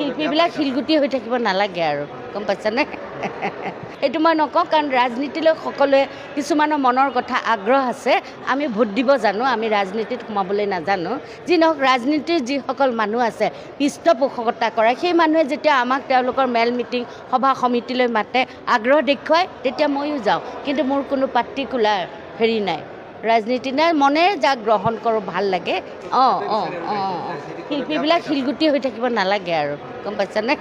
শিল্পীবিলাক শিলগুটি হৈ থাকিব নালাগে আৰু, গম পাইছানে? সেইটো মই নকওঁ, কাৰণ ৰাজনীতিলৈ সকলোৱে কিছুমানৰ মনৰ কথা আগ্ৰহ আছে। আমি ভোট দিব জানো, আমি ৰাজনীতিত সোমাবলৈ নাজানো। যি নহওক, ৰাজনীতিৰ যিসকল মানুহ আছে পৃষ্ঠপোষকতা কৰা, সেই মানুহে যেতিয়া আমাক তেওঁলোকৰ মেল মিটিং সভা সমিতিলৈ মাতে, আগ্ৰহ দেখুৱায়, তেতিয়া ময়ো যাওঁ। কিন্তু মোৰ কোনো পাৰ্টিকুলাৰ হেৰি নাই, ৰাজনীতি নাই। মনে যাক গ্ৰহণ কৰোঁ, ভাল লাগে। অঁ অঁ অঁ অঁ শিল্পীবিলাক শিলগুটি হৈ থাকিব নালাগে আৰু, গম পাইছানে?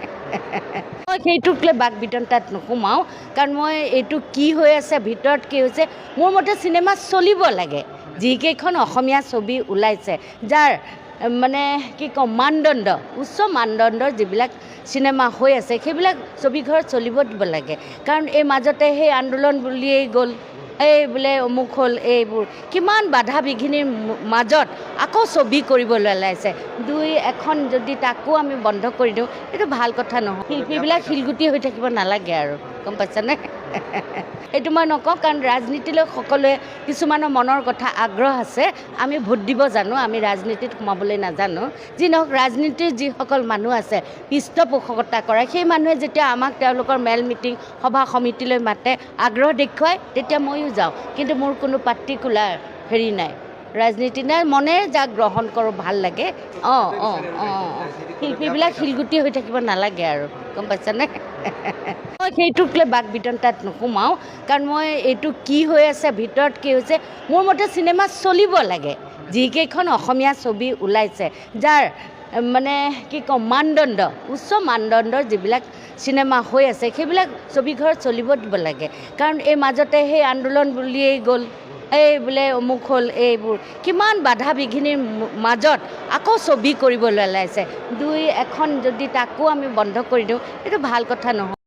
মই সেইটোক লৈ বাক বিতণ্ডাত নোসোমাওঁ, কাৰণ মই এইটো কি হৈ আছে, ভিতৰত কি হৈছে, মোৰ মতে চিনেমা চলিব লাগে। যিকেইখন অসমীয়া ছবি ওলাইছে, যাৰ মানে কি ক'ম, মানদণ্ড, উচ্চ মানদণ্ডৰ যিবিলাক চিনেমা হৈ আছে, সেইবিলাক ছবিঘৰত চলিব দিব লাগে। কাৰণ এই মাজতে সেই আন্দোলন বুলিয়েই গ'ল, এই বোলে অমুক হ'ল, এইবোৰ কিমান বাধা বিঘিনিৰ মাজত আকৌ ছবি কৰিবলৈ ওলাইছে। দুই এখন যদি তাকো আমি বন্ধ কৰি দিওঁ, এইটো ভাল কথা নহয়। শিল্পীবিলাক শিলগুটি হৈ থাকিব নালাগে আৰু, গম পাইছানে? সেইটো মই নকওঁ, কাৰণ ৰাজনীতিলৈ সকলোৱে কিছুমানৰ মনৰ কথা আগ্ৰহ আছে। আমি ভোট দিব জানো, আমি ৰাজনীতিত সোমাবলৈ নাজানো। যি নহওক, ৰাজনীতিৰ যিসকল মানুহ আছে পৃষ্ঠপোষকতা কৰা, সেই মানুহে যেতিয়া আমাক তেওঁলোকৰ মেল মিটিং সভা সমিতিলৈ মাতে, আগ্ৰহ দেখুৱায়, তেতিয়া ময়ো যাওঁ। কিন্তু মোৰ কোনো পাৰ্টিকুলাৰ হেৰি নাই, ৰাজনীতি নাই। মনে যাক গ্ৰহণ কৰোঁ, ভাল লাগে। অঁ অঁ অঁ অঁ শিল্পীবিলাক শিলগুটি হৈ থাকিব নালাগে আৰু, গম পাইছানে? মই সেইটোক লৈ বাক বিতণ্ডাত নোসোমাওঁ, কাৰণ মই এইটো কি হৈ আছে, ভিতৰত কি হৈছে, মোৰ মতে চিনেমা চলিব লাগে। যিকেইখন অসমীয়া ছবি ওলাইছে, যাৰ মানে কি ক'ম, মানদণ্ড, উচ্চ মানদণ্ডৰ যিবিলাক চিনেমা হৈ আছে, সেইবিলাক ছবিঘৰত চলিব দিব লাগে। কাৰণ এই মাজতে সেই আন্দোলন বুলিয়েই গ'ল, এই বোলে অমুক হ'ল, এইবোৰ কিমান বাধা বিঘিনিৰ মাজত আকৌ ছবি কৰিবলৈ ওলাইছে। দুই এখন যদি তাকো আমি বন্ধ কৰি দিওঁ, এইটো ভাল কথা নহয়।